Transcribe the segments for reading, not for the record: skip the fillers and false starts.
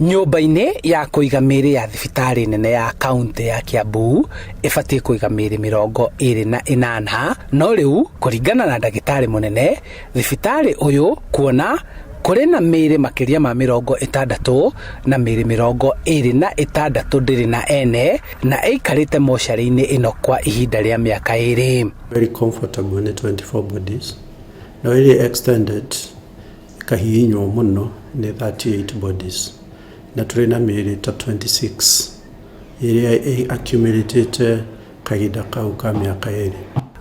Nyũmba-inĩ ya kũiga mĩĩrĩ ya thibitarĩ nene ya kaũntĩ ya Kiambu ĩbatiĩ kũiga mĩĩrĩ 28, no rĩu kũringana na ndagĩtarĩ mũnene thibitarĩ ũyũ kuona kũrĩ na mĩĩrĩ makĩria ma 60 na mĩĩrĩ 26 ndĩrĩ na ene na ĩikarĩte mocarĩ-inĩ ĩno kwa ihinda rĩa mĩaka 2. Very comfortable nĩ 24 bodies, no ĩrĩ extended ĩkahihinywo mũno nĩ 38 bodies, na tũrĩ na mĩĩrĩ ta 26 ĩrĩa accumulated kahinda kau ka mĩaka 2.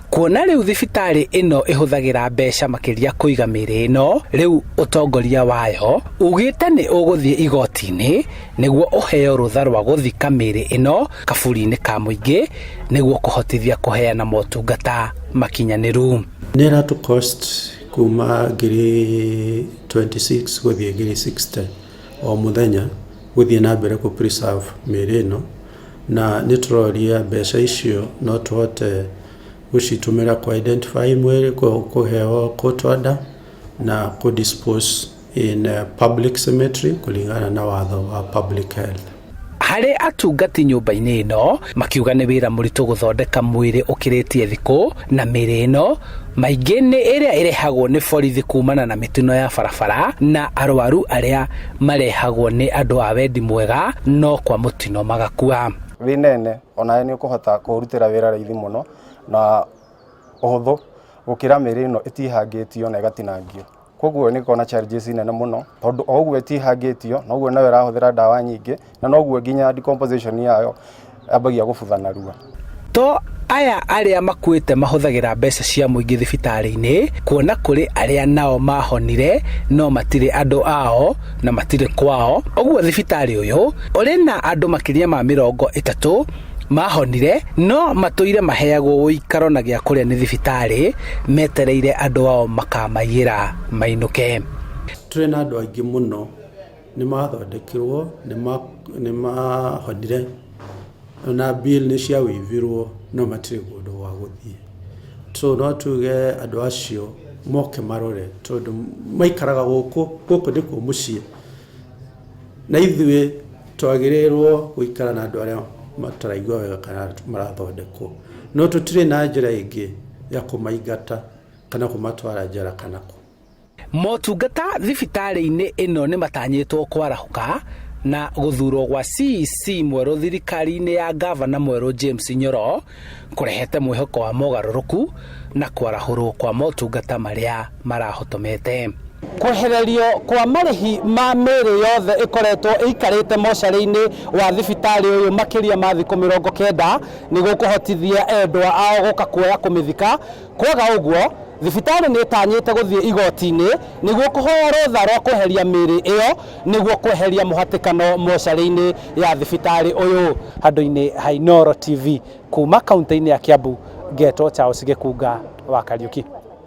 Kuona rĩu thibitarĩ ĩno ĩhũthagĩra mbeca makĩria kũiga mĩĩrĩ ĩno, rĩu ũtongoria wayo ugĩte nĩ ũgũthiĩ igoti-inĩ nĩguo ũheo rũtha rwa gũthika mĩĩrĩ ĩno kaburi-inĩ ka mũingĩ nĩguo kũhotithia kũheana motungata makinyanĩru. Nĩ ĩratũ cost kuma ngiri 26 gũthiĩ ngiri 60 o mũthenya gũthiĩ na mbere kũ preserve mĩĩrĩ ĩno, na nĩ tũroria mbeca icio no tũhote gũcitũmĩra kũ identify mwĩrĩ, kũheo court order na kũ dispose in public cemetery kũringana na watho wa public health. Harĩ atungati nyũmba-inĩ ĩno makiuga nĩ wĩra mũritũ gũthondeka mwĩrĩ ũkĩrĩtie thikũ, na mĩĩrĩ ĩno maingĩ nĩ ĩrĩa ĩrehagwo nĩ borithi kumana na mĩtino ya barabara na arwaru arĩa marehagwo nĩ andũ a wendi mwega no kwa mũtino magakua. Wĩ nene onawe nĩ ũkũhota kũrutĩra wĩra raithi mũno na ũhũthũ gũkĩra mĩĩrĩ ĩno ĩtihangĩtio na ĩgatinangio. Koguo nĩ ĩkoragwo na challenges nene mũno tondũ o ũguo ĩtihangĩtio noguo nayo ĩrahũthĩra ndawa nyingĩ na noguo nginya decomposition yayo yambagia gũbutha narua. To aya arĩa makuĩte mahũthagĩra mbeca cia mũingĩ thibitarĩ-inĩ, kuona kũrĩ arĩa nao mahonire no matirĩ andũ ao na matirĩ kwao. Ũguo thibitarĩ ũyũ ũrĩ na andũ makĩria ma 30 mahonire no matũire maheagwo ũikaro na gĩa kũrĩa nĩ thibitarĩ metereire andũ ao makamaiyĩra mainũke. Tũrĩ na andũ aingĩ mũno nĩ mathondekirwo, nĩ mahonire na bill nĩ ciawaivĩrwo no matirĩ kũndũ gwa gũthiĩ. So no tuge andũ acio moke marore tondũ maikaraga gũkũ, gũkũ nĩkuo mũciĩ, na ithuĩ twagĩrĩirwo gũikara na andũ arĩa mataraigua wega kana marathondekwo, no tũtirĩ na njĩra ĩngĩ ya kũmaingata kana kũmatwara njera kana kũ. Motungata thibitarĩ-inĩ ĩno nĩ matanyĩtwo kwarahũka na gũthurwo gwa CEC mwerũ thirikari-inĩ ya ngavana mwerũ James Nyoro kũrehete mwĩhoko wa mogarũrũku na kwarahũrwo kwa motungata marĩa marahotomete. Kwehererio kwa marĩhi ma mĩĩrĩ yothe ĩkoretwo ĩikarĩte mocarĩ-inĩ wa thibitarĩ ũyũ makĩria ma thikũ 90 nĩ gũkũhotithia endwa ao gũka kuoya kũmĩthika. Kwaga ũguo thibitarĩ nĩ ĩtanyĩte gũthiĩ igoti-inĩ nĩguo kũhoya rũtha rwa kweheria mĩĩrĩ ĩyo nĩguo kweheria mũhatĩkano mocarĩ-inĩ ya thibitarĩ ũyũ. Handũ-inĩ ha Inooro TV kuma kaunti-inĩ ya Kiambu, ngetwo Charles Gĩkunga wa Kariuki.